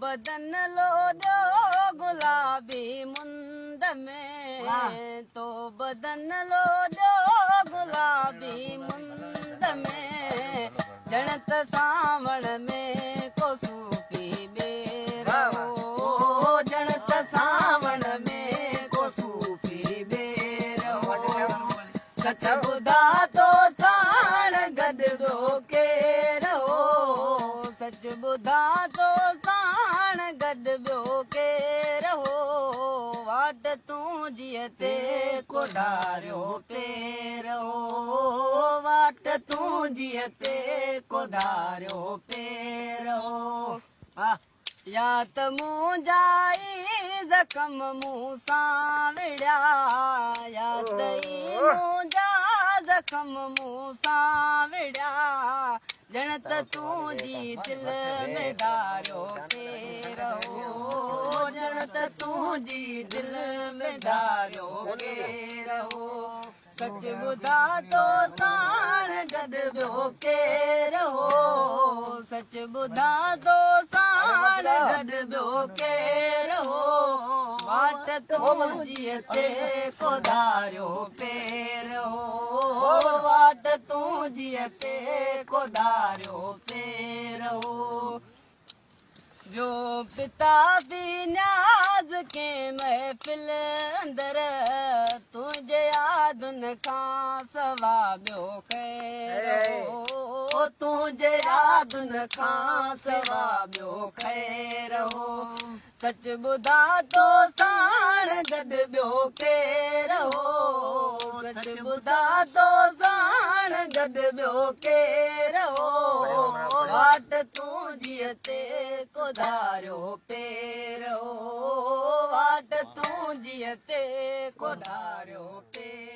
بدن لوڏيو گلابي مند ۾، تو بدن لوڏيو گلابي مند ۾، ڄڻ ته سانوڻ ۾ ڪو صوفي ٻير هو، ڄڻ ته سانوڻ ۾ ڪو صوفي ٻير هو. سچ ٻڌا تو ساڻ گڏ ٻيو ڪير هو، سچ ٻڌا تو ساڻ گڏ ٻيو ڪير هو. واٽ تون جيء تي ڪو ڌاريو پير هو، واٽ تون جيء تي ڪو ڌاريو پير هو. يا ته منهنجا ئي زخم مون سان وڙهيا، يا ته ئي منهنجا زخم مون سان وڙهيا، ڄڻ ته تنهنجي دل ۾ ڌاريو ڪير هو، ڄڻ ته تنهنجي دل ۾ ڌاريو ڪير هو. سچ ٻڌا تو ساڻ گڏ ٻيو ڪير هو، سچ ٻڌا تو ساڻ گڏ ٻيو ڪير هو. واٽ تنهنجيء تي ڪو ڌاريو پير هو، واٽ تنهنجيء تي ڪو ڌاريو پير هو. ٻيو پتافي نياز ڪنهن محفل اندر، تنهنجي يادن کان سوا ٻيو خير هو، تنهنجي يادن کان سوا ٻيو خير هو. سچ ٻڌا تو ساڻ گڏ ٻيو ڪير هو، سچ ٻڌا تو ساڻ گڏ ٻيو ڪير هو. واٽ تنهنجيء تي ڪو ڌاريو پير هو، واٽ تنهنجيء تي ڪو ڌاريو پير.